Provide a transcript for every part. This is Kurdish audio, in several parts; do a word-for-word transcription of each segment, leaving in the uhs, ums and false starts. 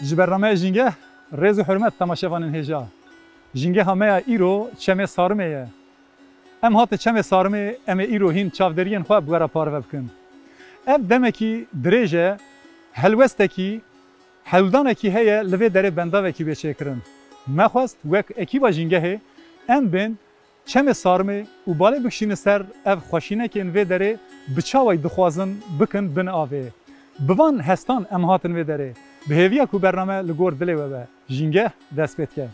Ji bernameya Jîngeh, rêz û hurmet temaşevanên hêja. Jîngeha me ya îro Çemê Sarmê ye. Em hatin Çemê Sarmê, em ê îro hîn çavderiyên xwe bi we re parve bikin. Ev demekî dirêj e, helwestekî, hewldanekî heye li vê derê bendavekî bê çêkirin. Me xwest wek ekîba Jîngehê em bên Çemê Sarmê û balê bikişînin ser ev xweşînekên vê derê bi çawayî dixwazin bikin bin avê. Bi van hestan em hatin vê derê. Bi hêviya ku bername li gor dilê we be. Jîngeh dest pê dike.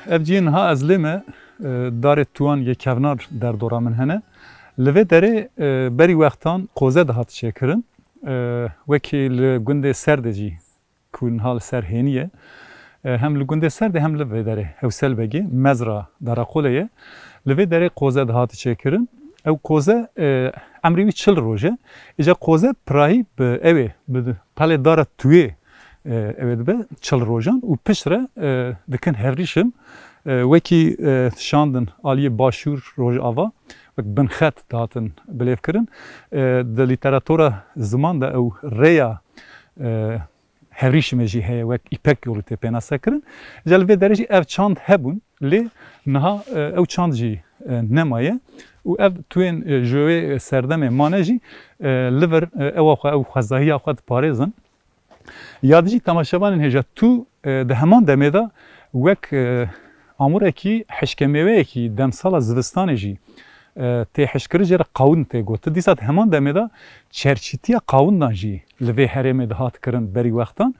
Ev cihê niha ez lê me, darê tuwan yê kevnar derdora min hene. Li vê derê, e, berî wextan qoze dihat çêkirin. E, wekî li gundê Serdê jî ku niha li ser hênî ye. E, hem li gundê Serdê hem li vê derê Hewselbegê, mezra Daraqolê ye. Li vê derê qoze dihati çêkirin. Ew qoze, e, emrê wî çil roj e. Îca qoze pirahî bi ewê, bi pelê dara tuyê, e, ewê dibe çil rojan û piştre, e, dikin hevrîşim. E, wekî, e, şandin aliyê Başûr Rojava, wek binxet dihatin bilêvkirin. E, di lîteratura ziman de ew rêya, e, hevrîşimê jî heye, wek Îpek Yolu tê pênasekirin. Ji li vê derê jî ev çand hebûn, lê niha, e, ew çand jî, e, nemaye û ev tuyên, e, ji wê serdemê mane jî, e, li vir, e, ewa xwe, ew xwezahiya xwe diparêzin. Ya dijî temaşevanên hêja tu, e, di heman demê de wek, e, amurekî hişkemêweyekî demsala zivistanê jî, e, tê hişkirin, jê re qawin tê gotin. Dîsa di heman demê de çerçîtiya qawindan jî li vê herêmê dihat kirin berî wextan.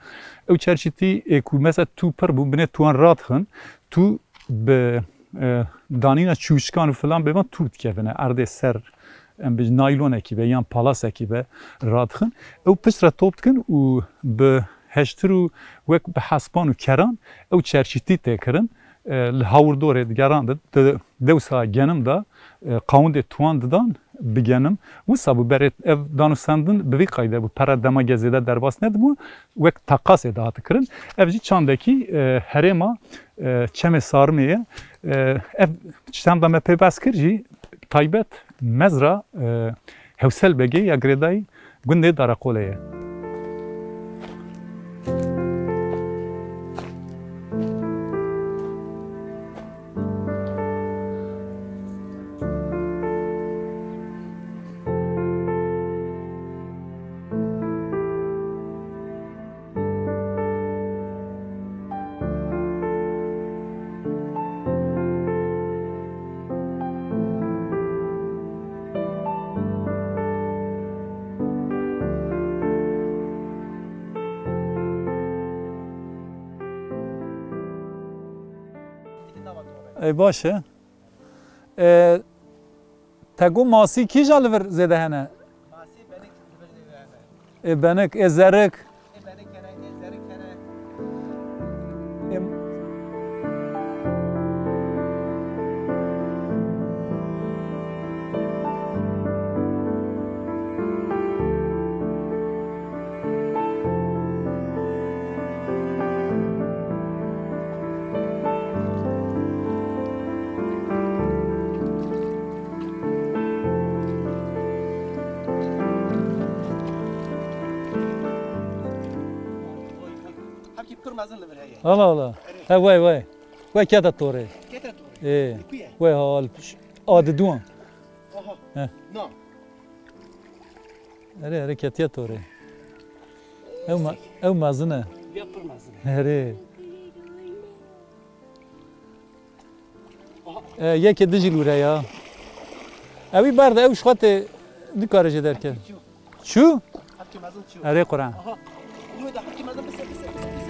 Ew çerçîtî ê ku mesela tû pir bû, binê tuwan radixin, tû bi, e, danîna çûçikan û filan bêvan tû dikevine erdê ser, em bi naylonekî be yan palasekî be radixin. Ew piştre top dikin û bi heştir û wek bi hespan û keran ew çerçîtî tê kirin. E, li hawirdorê digeran di, di dewsa genim de, e, qawindê tuwan didan bi genim. Wisa bû berê ev danûstendin bi vî qayde bû. Pere dema ge zêde derbas nedibû, wek teqasê dihate kirin. Ev jî çandekî, e, herêma, e, Çemê Sarmê ye. E, ev çanda me pê behs kir jî taybet mezra, e, Hewsel Begê ya girêdayî gundê Daraqolê ye. Ey baş e. E, te got masî kîja li vir zêde hene? Masî benik li vir zêde hene. Ê benik, ê zerik. Ê benik hene, ê zerik hene. Ê Hepkî pir mezin li vir heye. Hala hala. Erê. He, vay vay. Vay kete torê. Kete torê. Ê. Li ku ye? Vay hal. A diduan. Aha. He. Na. Erê, erê ketiye torê. Ew me-, ew mezin e. Ya pir mezin e. Erê. Aha. E, yekê dijî lûre ya. Ewî berde, ew ji xwe tê nikare jê derke. Çû? Çû? Hepkê mezin çû? Erê Quran. Aha. Wê de hepkê mezin bise, bise, bise, bise.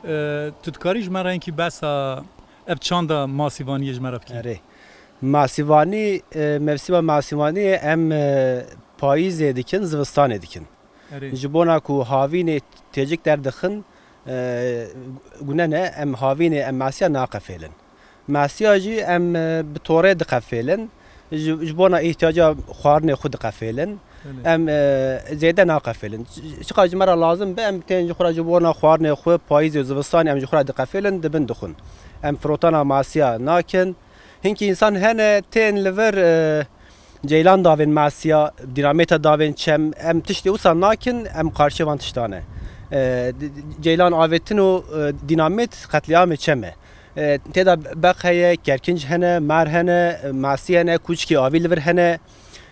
E, tu dikarî ji me re hinkî behsa ev çanda masîvaniyê ji me re bikî? Erê. Masîvanî, e, mevsîma masîvaniyê em, e, payîzê dikin, zivistanê dikin. Erê. Ji bona ku havînê têcik derdixin, e, gune ne, em havînê em masiya naqefêlin. Masiya jî em, e, bi torê diqefêlin. Ji, ji bona îhtiyaca xwarinê xwe diqefêlin. Belê. Em, e, zêde naqefêlin. Ç-, çiqas ji me re lazim be, em tên ji xwe re ji bona xwarinê xwe, payîzê û zivistanê em ji xwe re diqefêlin, dibin dixwin. Em firotana masiya nakin. Hinkî însan hene tên li vir, e, ceylan davên masiya, dînamêta davên çem, em tiştê wisa nakin, em qarşî van tiştan e. E, d-, d-, ceylan avêtin û, e, dînamêt qetlîamê çem e. E, tê de beq heye, kerkinc hene, mar hene, e, masî hene, kûçikê avî li vir hene,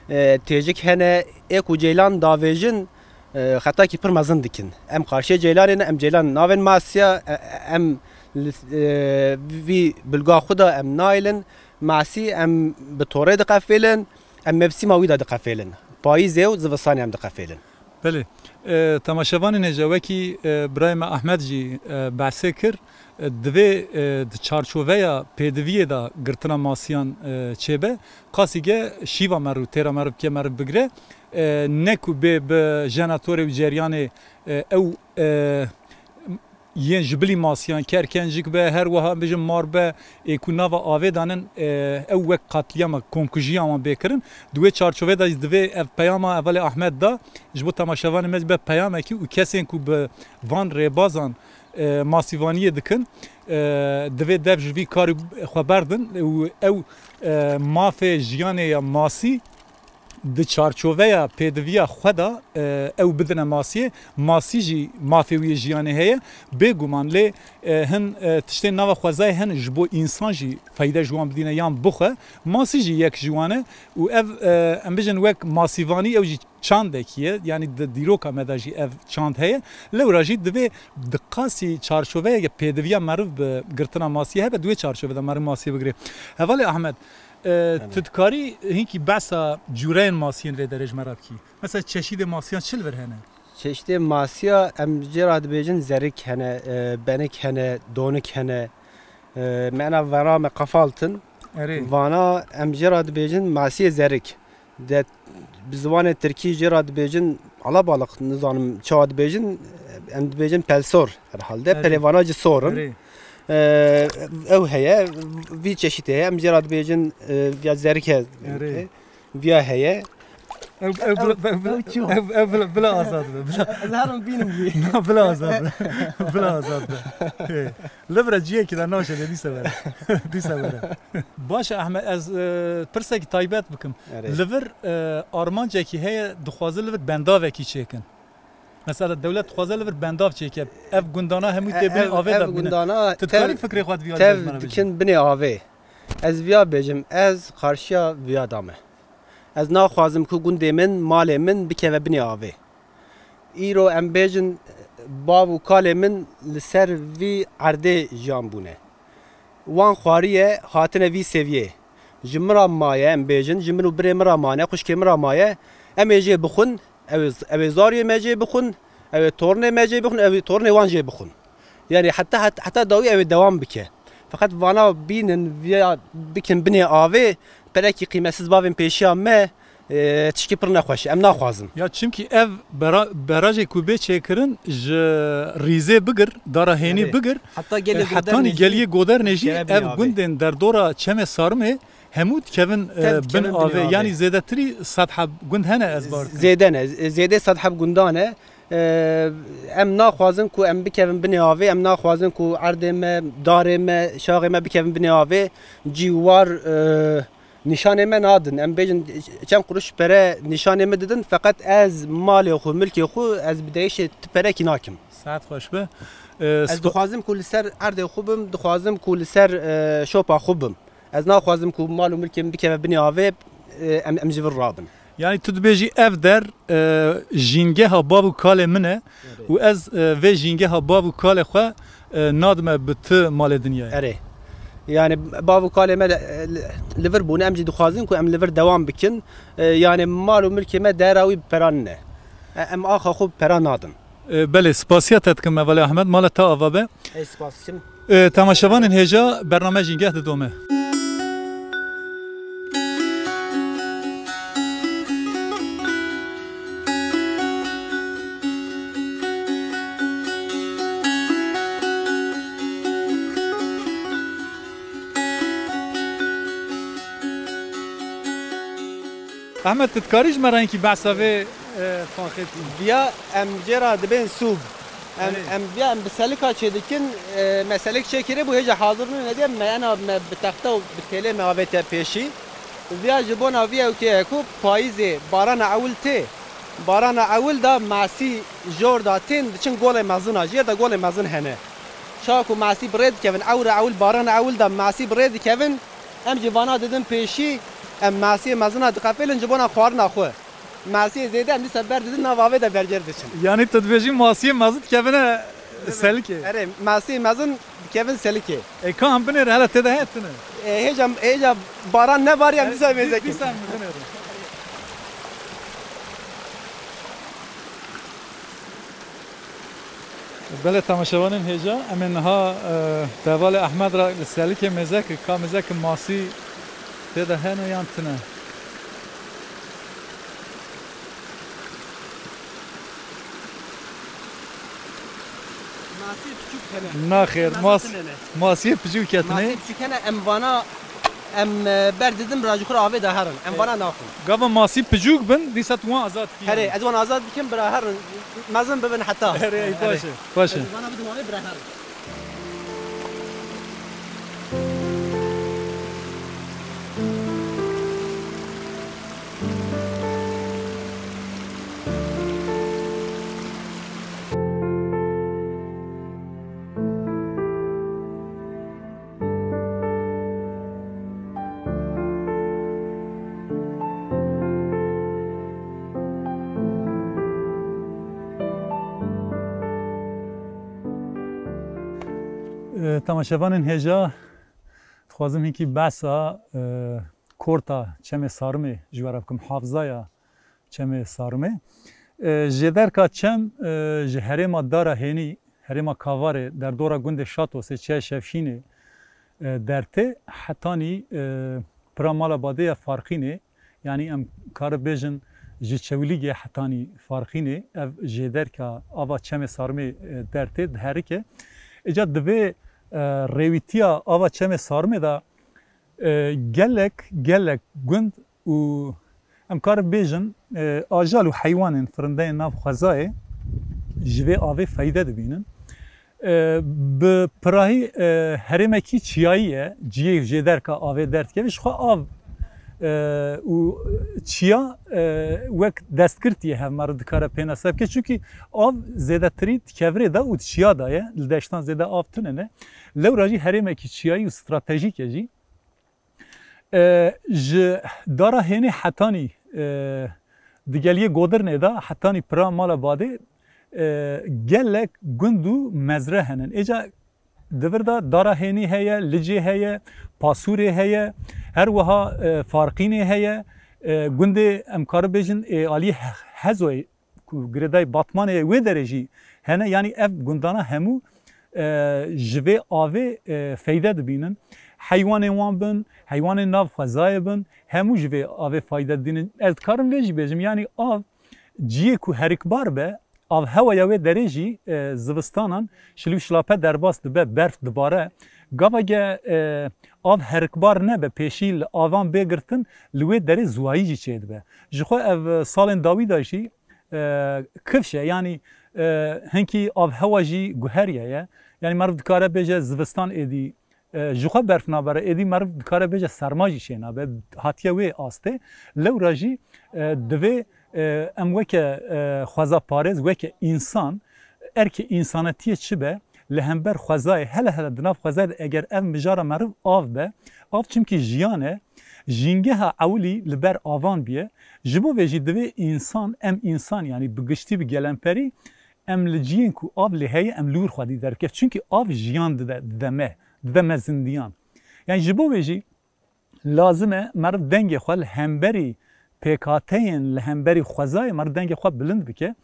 e, têjik hene. Ê ku ceylan davêjin, e, xetakî pir mezin dikin. Em qarşiyê ceylanê ne, em ceylan navên masiya, e, e, em li, e, vî bilga xwe de em naylin. Masî em bi torê diqefêlin, em mevsîma wî de diqefêlin. Payîzê û zivistanê em diqefêlin. Belê. E, temaşevanên hêja, wekî, e, birayê me Ahmed jî, e, behsê kir, e, divê, e, di çarçoveya pêdiviyê de girtina masiyan, e, çêbe. Qasî ge şîva meriv, têra meriv ke meriv bigire. E, ne ku bê bi jenatorê û ceryanê, e, ew, e, yên ji bilî masiyan, kerkencik be, her wiha bêjin mar be, ê ku nava avê danin, e, ew wek qatliyama, komkujiya wan bê kirin. Di wê çarçovê de jî divê ev peyama hevalê Ahmed da, ji bo temaşevanê me jî be peyamekî û kesên ku bi van rêbazan, e, masîvaniyê dikin, e, divê dev ji vî karî xwe berdin û ew, e, mafê jiyanê ya masî di çarçoveya pêdiviya xwe de, e, ew bidine masiyê. Masî jî mafê wî yê jiyanê heye. Bêguman lê, e, hin, e, tiştên nava xwezayê hene ji bo însan jî feyde ji wan bidîne yan bixwe. Masî jî yek ji wan e û ev, e, em bijin wek masîvanî ew jî çandekî ye. Yanî di dîroka me de jî ev çand heye. Lewra jî divê di qasî çarçoveyeke pêdiviya meriv bi girtina masiyê hebe, di wê çarçovê de meriv masiyê bigire. Hevalê Ahmed, E, tu dikarî hinkî behsa cûreyên masiyên vê derê ji me re bikî? Mesela çeşîdê masiyan çi li vir hene? Çeşîdê masiya em jê re dibêjin zerik hene, e, benik hene, donik hene. E, me ena vana me qefaltin. Erê. Vana em jê re dibêjin masiyê zerik. De bi ziwanê tirkî jê re dibêjin alabalık, nizanim çawa dibêjin, em dibêjin pelsor herhalde. Erê. Pelê vana jî sor in. Erê. Ee, ew heye, vî çeşîtê heye. Em jê re dibêjin, e, viya zerike. Erê. Viya heye. Ew, ew, bila, ew, ew, ew, ew, bila, bila azad be. Bila. Ez herim bînim wî. Na, bila azad be. Bila azad be. Hey. Li vir e ciyekî de naşe de dîse vere. Dîse vere. Baş e Ehmed, ez, e, pirsekî taybet bikim. Erê. Li vir, e, armancekî heye, dixwaze li vir bendavekî çêkin. Mesela dewlet dixwaze li vir bendav çêke. Ev gundana hemû tê binê avê de bîne. Tu dikarî fikrê xwe di vîya de ji me re bêjî? Tev dikin binê avê. Ez viya bêjim, ez qarşiya viya de me. Ez naxwazim ku gundê min, malê min bikeve binê avê. Îro em bêjin, bav û kalê min li ser vî erdê jiyan bûne. Wan xwariye, hatine vî seviyê. Ji min re maye, em bêjin, ji min û birê min re mane, xwişkê min re maye. Em ê jê bixwin, ew ê, ew ê zariyê me jê bixwin, ew ê tornê me jê bixwin, ew ê tornê wan jê bixwin. Yani heta, heta, heta dawî ew ê dewam bike. Feqet vana bînin, viya bikin binê avê, perekî qîmetsiz bavên pêşiya me, e, tişkî pir nexweş e. Em naxwazin. Ya çimkî ev bera-, berajê ku bê çêkirin ji rîzê bigir, dara hênî bigir, heta gelê, e, hetanî geliyê Godernê jî ev gundên derdora Çemê Sarimê hemû dikevin, e, bin avê. Yanî zêdetirî sed heb gund hene ez bar dikim. Zêde ne, zêdê sed heb gundan e. E, em naxwazin ku em bikevin binê avê, em naxwazin ku erdê me, darê me, şaxê me bikevin binê avê. Cîwar, e, nîşanê me nadin. Em bêjin çend quruş pere nîşanê me didin, feqet ez malê xwe, milkê xwe ez bi deyişê ti perekî nakim. Saet xweş be. E, ez dixwazim ku li ser erdê xwe bim, dixwazim ku li ser, e, şopa xwe bim. Ez naxwazim ku mal û milkê min bikeve binê avê, e, em, em ji vir rabin. Yanî tu dibêjî ev der, e, jîngeha bav û kalê min e û ez, e, vê jîngeha bav û kalê xwe, e, nadime bi ti malê dinyayê. Erê. Yani bav û kalê me de, e, li, li vir bûne, em jî dixwazin ku em li vir dewam bikin. E, yani mal û milkê me dera wî bi pera nine. E, em axa xwe bi pera nadin. E, belê, spasiya te dikim, Hevalê Ehmed, mala te ava be. Ey spas dikim. E, temaşevanên hêja, bername Jîngeh didome. Ehmed, tu dikarî ji me re hinkî behsa vê, e, faxê bikî? Viya em jê re dibên sûb. Em, Erê. em viya em bi selika çêdikin, e, me selik çêkirî bû, hêja hazir nûne diye, me ena me bi texte û bi têlê me avête pêşî. Viya ji bona viya û kê ye ku payîzê barana ewil tê. Barana ewil da masî jor da tên diçin golê mezin a, jê de golê mezin hene. Çawa ku masî bi rê dikevin, ewra ewil, barana ewil da masî bi rê dikevin, em jî vana didin pêşî, em masiyê mezina diqefêlin ji bona xwarina xwe. Masiyê zêde em dîsa ber didin nav avê de berger diçin. Yanî tu dibêjî masiyê mezin dikevine selikê? Erê, masiyê mezin dikevin selikê. E, ka em binêre, hele tê de heye tune? E, hêja, hêja baran nebarî em dîsa mêze kin. Dîsa em binêre. Belê, temaşevanên hêja, em ê niha, e, bi Hevalê Ehmed re li selikê mêze kir, ka mêze ki masî tê de hene yan tune. Masî piçûk hene. Naxêr, Masa mas-, tune ne. masiyê piçûk ketine. Masî piçûk hene, em vana, em, e, ber didin bira ji xwe re avê de herin. Em vana naxwin. Gava masî piçûk bin, dîsa tu wan azad kî. Herê, ez wan azad bikim, bira herin. Mezin bibin heta. Herê, ey, baş e, baş e. Ez vana bidim avê, bira herin. E, temaşevanên hêja, dixwazim hinkî behsa, e, korta Çemê Sarmê ji we re bikim, hafizaya Çemê Sarmê. E, jêderka çem, e, ji herêma Dara Hênî, herêma Kavarê, derdora gundê Şatosê, çiya Şevşînê, e, dertê, hetanî, e, pira mala Badê ya Farqînê, yanî em kare bêjin ji Çewlîgê hetanî Farqînê, ev jêderka ava Çemê Sarmê, e, dertê diherike. Îca divê, e, rêwîtiya ava Çemê Sarmê de, e, gelek, gelek gund û em karin bêjin, e, ajal û heywanên firindeyên nav xwezayê ji vê avê feyde dibînin. E, bi pirahî, e, herêmekî çiyayî ye, ciyê jêderka avê derdikeve. Ji xwe av, e, û çiya, e, wek destgirtiyê hev meriv dikare pênase bike. Çunkî av zêdetirî di kevirê de û di çiya de ye. Li deştan zêde av tune ne. Lewra jî herêmekî çiyayî û stratejîk e jî. E, ji Dara Hênê hetanî, e, di geliyê Godirnê de hetanî pira mala Badê, e, gelek gund û mezre henin. Êca di vir de Dara Hênî heye, Licê heye, Pasûrê heye, her wiha, e, Farqînê heye, e, gundê em kare bêjin, ê alî He-, Hezoyê ku girêdayî Batmanê ye, wê derê jî hene. Yanî ev gundana hemû, e, ji vê avê, e, feyde dibînin. Heywanên wan bin, heywanên nav xwezayê bin, hemû ji vê avê fayde dibînin. Ez dikarim vê jî bêjim, yanî av ciyê ku herikbar be, av hewaya wê derê jî, e, zivistanan şilî û şilape derbas dibe, berf dibare. Gava ge, e, av herikbar nebe, pêşî li avan bê girtin, li wê derê ziwayî jî çêdibe. Ji xwe ev, e, salên dawî de jî, e, kifş e. Yanî, e, hinkî avhewa jî guheriye ye. Yanî meriv dikare bêje zivistan êdî, e, ji xwe berf nabere, êdî meriv dikare bêje serma jî çênabe. Hatiye wê astê. Lewra jî, e, divê, e, em weke, e, xwezaparêz, weke însan, erkê însanetiyê çi be, li hember xwezayê, hele hele di nav xwezayê de eger ev mijara meriv av be, av çimkî jiyan e, jîngeha ewilî li ber avan bûye. Ji bo vê jî divê însan, em însan, yanî bi giştî, bi gelemperî, em li ciyên ku av lê heye, em li wir xwedî derkevin. Çimkî av jiyan dide, dide me, dide me zindiyan. Yanî ji bo vê jî lazim e meriv dengê xwe li hemberî pêkhateyên, li hemberî xwezayê meriv dengê xwe bilind bike.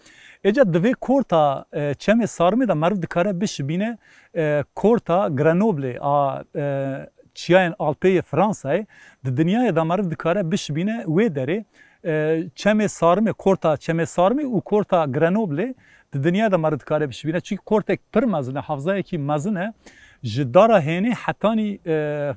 Êca divê korta, e, Çemê Sarmê de meriv dikare bişibîne, e, korta Grenoble a, e, çiyayên Alpê yê Fransayê. Di dinyayê de meriv dikare bişibîne wê derê. E, Çemê Sarmê, korta Çemê Sarmê û korta Grenoble di dinyayê de meriv dikare bişibîne. Çunkî kortek pir mezin e, havzayekî mezin e. Ji dara hênê hetanî, e,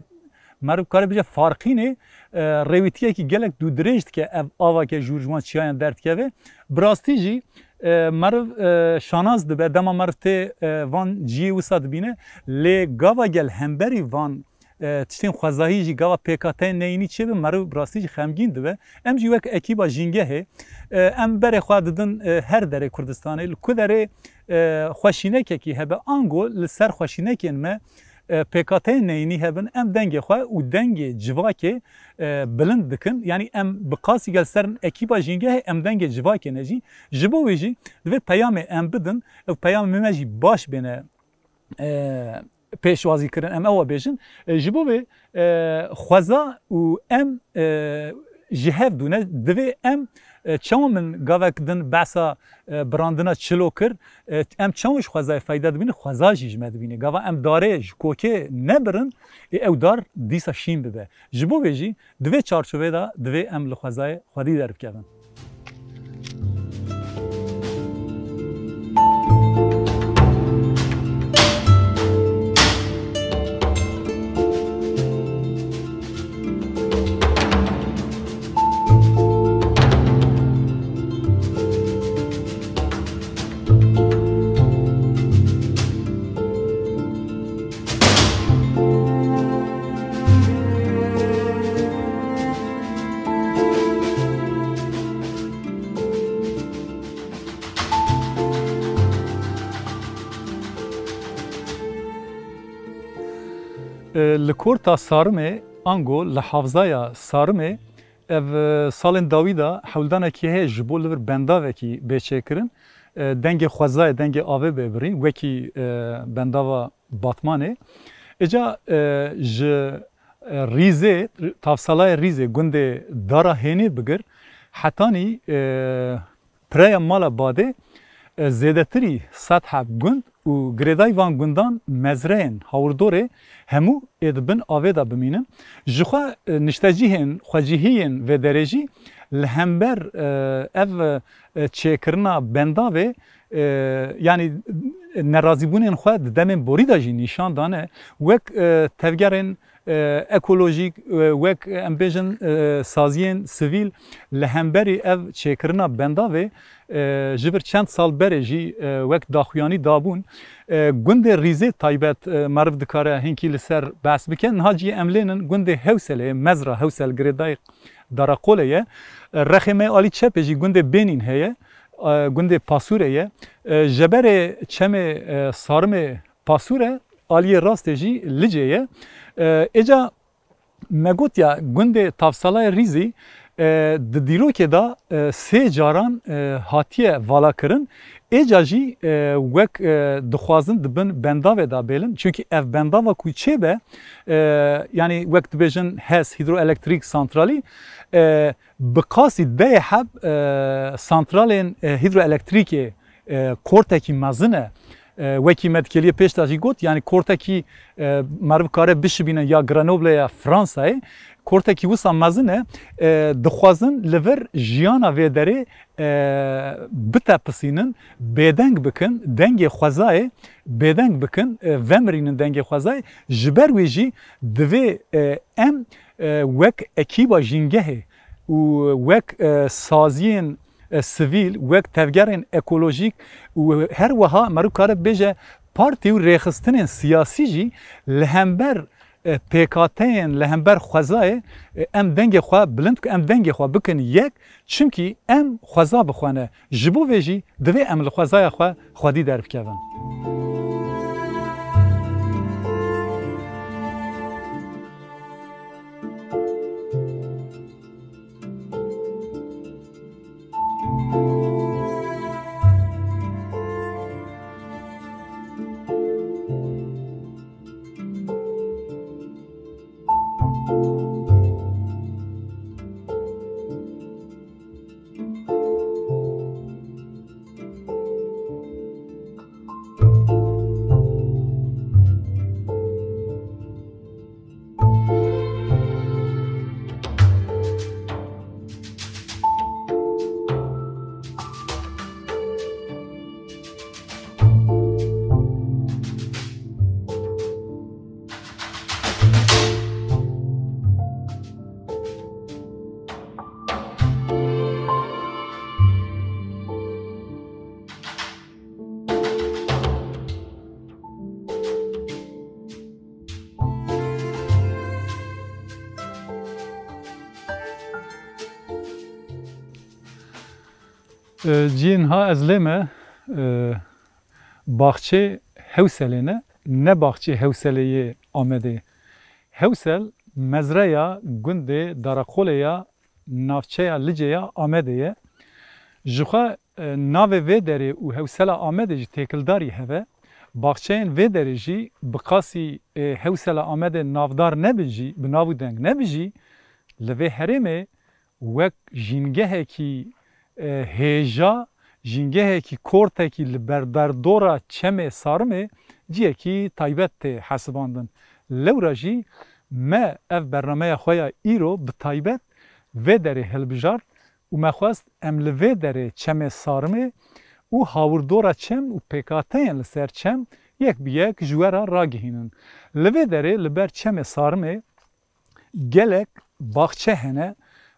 meriv kare bije farqînê, e, rêwîtiyekî gelek dûdirêj dike ev ava ke ji wir ji wan çiyayan derdikeve. Bi rastî jî, e, meriv, e, şanaz dibe, dema meriv tê, e, van ciyê wisa dibîne, lê gava gel hemberî van, e, tiştên xwezayî jî gava pêkateyên neyînî çêbe, meriv bi rastî jî xemgîn dibe. Em jî wek ekîba Jîngehê, e, em berê xwe didin, e, her derê Kurdistanê. Li ku derê, e, xweşînekekî hebe, ango li ser xweşînekên me, e, pêkateyên neyînî hebin, em dengê xwe û dengê civakê, e, bilind dikin. Yanî em bi qasî gel ser ekîba Jîngehê em dengê civakê ne jî. Ji bo wê jî divê peyamê em bidin, ew peyamê me jî baş bêne, e, pêşwazî kirin, em ewa bêjin. E, ji bo vê, e, xweza û em, e, ji hev dû ne, divê em, e, çawa min gavek din behsa, e, birandina çilo kir, e, em çawa ji xwezayê feyda dibînin, xweza jî ji me dibîne. Gava em darê ji kokê nebirin, ê ew dar dîsa şîn bibe. Ji bo vê jî di vê çarçovê de divê em li xwezayê xwedî derbikevin. E, li korta Sarimê, ango li havzaya Sarimê, ev, e, salên dawî de hewldanekî heye ji bo li vir bendavekî bê çêkirin. E, dengê xwezayê, dengê avê bê birîn, wekî, e, bendava Batmanê. Êca, e, ji, e, Rîzê, tavsalayê Rîzê, gundê Dara Hênê bigir, hetanî, e, Pireya Mala Badê, e, zêdetirî sed heb gund û girêdayî van gundan mezreyên hawirdorê hemû ê di bin avê de bimînin. Jixwe, e, niştecihên xwecihiyên vê derê jî li hember, e, ev, e, çêkirina bendavê, e, yanî nerazîbûnên xwe di demên borî de jî nîşan dane. Wek, e, tevgerên e, ekolojîk, e, wek em bêjin, e, saziyên sivîl li hemberî ev çêkirina bendavê, e, ji vir çend sal berê jî, e, wek daxuyanî dabûn. E, gundê Rîzê taybet, e, meriv dikare hinkî li ser behs bike. Niha cihê em lê nin gundê Hewselê, Mezra Hewsel girêdayî Daraqolê ye. E, rexê me alî çepê jî gundê Bênîn heye, e, gundê Pasûrê ye. E, jeberê çemê, e, Sarimê Pasûre, aliyê rastê jî Licê ye. E, êca me gotiya gundê Tavsalayê Rîzî, e, di dîrokê de, e, sê caran, e, hatiye valakirin. Êca jî, e, wek, e, dixwazin di bin bendavê de bêlin. Çunkî ev bendava ku çêbe, e, yanî wek dibêjin HES, hîdroelektrîk santralî, e, bi qasî dehê heb, e, santralên, e, hîdroelektrîkê, e, kortekî mezin e. E, wekî me di kêliyê pêş de jî got, yanî kortekî, e, meriv kare bişibîne ya Grenoble ya Fransayê, kortekî wisa mezin e, e, dixwazin li vir jiyana vê derê, e, bitepisînin, bêdeng bikin, dengê xwezayê bêdeng bikin, e, vemirînin dengê xwezayê. Ji ber wê jî divê, e, em, e, wek ekîba Jîngehê û wek, e, saziyên, e, sivîl, wek tevgerên ekolojîk û her wiha meriv kare bibêje partî û rêxistinên siyasî jî li hember, e, pêkateyên, li hember xwezayê, e, em dengê xwe bilind ku em dengê xwe bikin yek, çimkî em xweza bi xwe ne. Ji bo vê jî divê em li xwezaya xwe xwedî derbikevin. E, ciyê niha ez lê me, e, baxçê Hewselê ne, ne baxçê Hewselê yê Amedê. Hewsel mezreya gundê Daraqolê ya navçeya Licê ya Amedê ye. Jixwe, e, navê vê derê û Hewsela Amedê jî têkildarî heve. Baxçeyên vê derê jî bi qasî, e, Hewsela Amedê navdar nebin jî, bi nav û deng nebin jî, li vê herêmê wek jîngehekî, e, hêja, jîngehekî kortekî li ber derdora çemê Sarimê ciyekî taybet tê hesibandin. Lewra jî me ev bernameya xwe ya îro bi taybet vê derê hilbijart û me xwest em li vê derê çemê Sarimê û hawirdora çem û pêkhateyên li ser çem yek bi yek ji we re ragihînin. Li vê derê li ber çemê Sarimê gelek baxçe hene,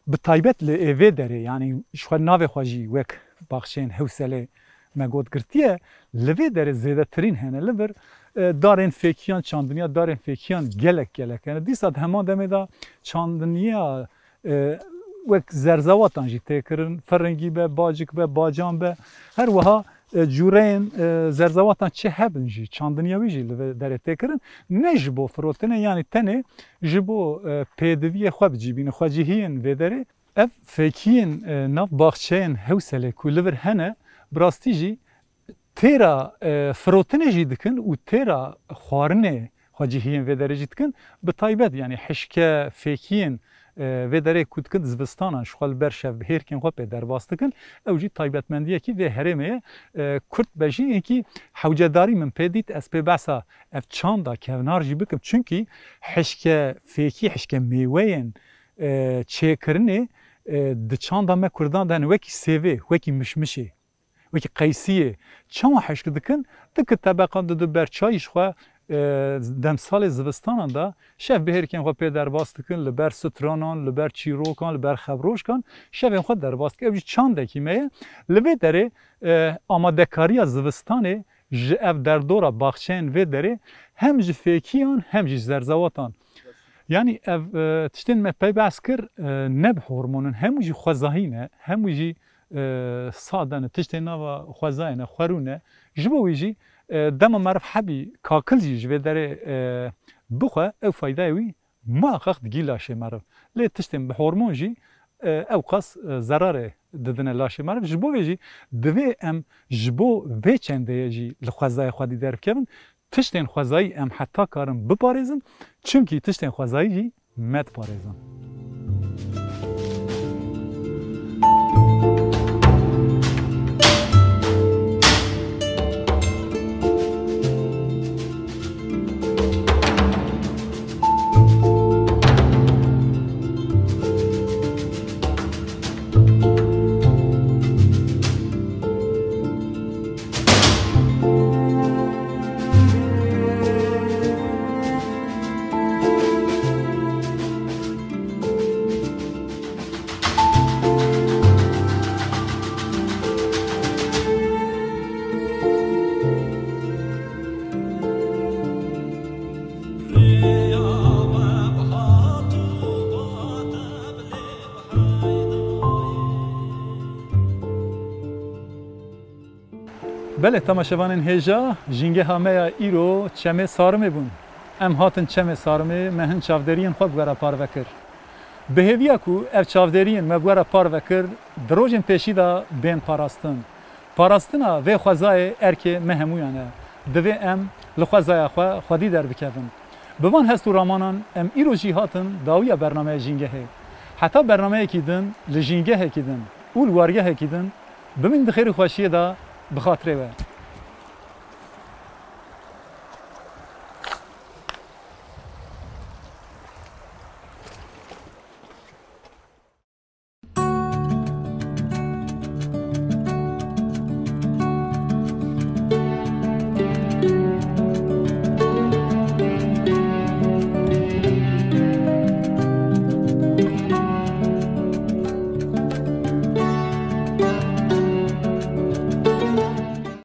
bi taybet li ê vê derê, yanî ji xwe navê xwe jî wek baxçeyên Hewselê me got girtiye, li vê derê zêdetirîn hene. Li vir, e, darên fêkiyan, çandiniya darên fêkiyan gelek gelek hene. Dîsa di heman demê de çandiniya, e, wek zerzewatan jî tê kirin, firingî be, bacik be, bacan be, her wiha e, cûreyên, e, zerzewatan çi hebin jî, çandiniya wî jî li vê derê tê kirin. Ne ji bo firotinê, yanî tenê ji bo, e, pêdiviyê xwe bi cî bînin, xwecihiyên vê derê. Ev fêkiyên, e, nav baxçeyên Hewselê ku li vir hene, bi rastî jî têra, e, firotinê jî dikin û têra xwarinê xwecihiyên vê derê jî dikin. Bi taybet, yanî hişke fêkiyên, e, vê derê ku dikin zivistanan ji xwe li ber şevbihêrkên xwe pê derbas dikin. Ew jî taybetmendiyekî vê herêmê ye. E, kurt be jî hinkî hewcedarî min pê dît, ez pê behsa ev çanda kevnar jî bikim. Çunkî hişke fêkî, hişke mêweyên, e, çêkirinê, e, di çanda me kurdan de hene wekî sêvê, wekî mişmişê. Wekî qeysiyê. Çawa hişk dikin? Dikin tebeqan didin ber çayî ji xwe, e, demsalê zivistanan de şevbihêrkên xwe pê derbas dikin, li ber stranan, li ber çîrokan, li ber xevrojkan şevên xwe derbas dikin. Ew jî çandekî me ye. Li vê derê, e, amadekariya zivistanê ji ev derdora baxçeyên vê derê hem ji fêkiyan hem jî zerzewatan. Yanî ev, e, tiştên me pey behs kir, e, ne bi hormon in, hemû jî xwezayî ne, hemû jî, e, sade ne, tiştên nava xwezayê ne, xwerû ne. Ji bo wî jî, e, dema meriv hebî kakil jî ji vê derê, e, bixwe, ew faydayê wî muheqeq digî laşê meriv. Lê tiştên bi hormon jî, e, ew qas, e, zerarê didine laşê meriv. Ji bo vê jî divê em ji bo vê çendeyê jî li xwezayê xwedî derbikevin. Tiştên xwezayî em heta karin biparêzin, çimkî tiştên xwezayî jî me diparêzin. Belê, temaşevanên hêja, jîngeha me ya îro çemê Sarimê bûn. Em hatin çemê Sarimê, me hin çavderiyên xwe bi we re parve kir. Bi hêviya ku ev çavderiyên me bi we re parve kir, di rojên pêşî de bên parastin. Parastina vê xwezayê erkê me hemûyan e. Divê em li xwezaya xwe xwedî derbikevin. Bi van hest û ramanan em îro jî hatin dawiya bernameya Jîngehê. Heta bernameyekî din li jîngehekî din û li wargehekî din bimîn di xêr û xweşiyê de bi xatirê we.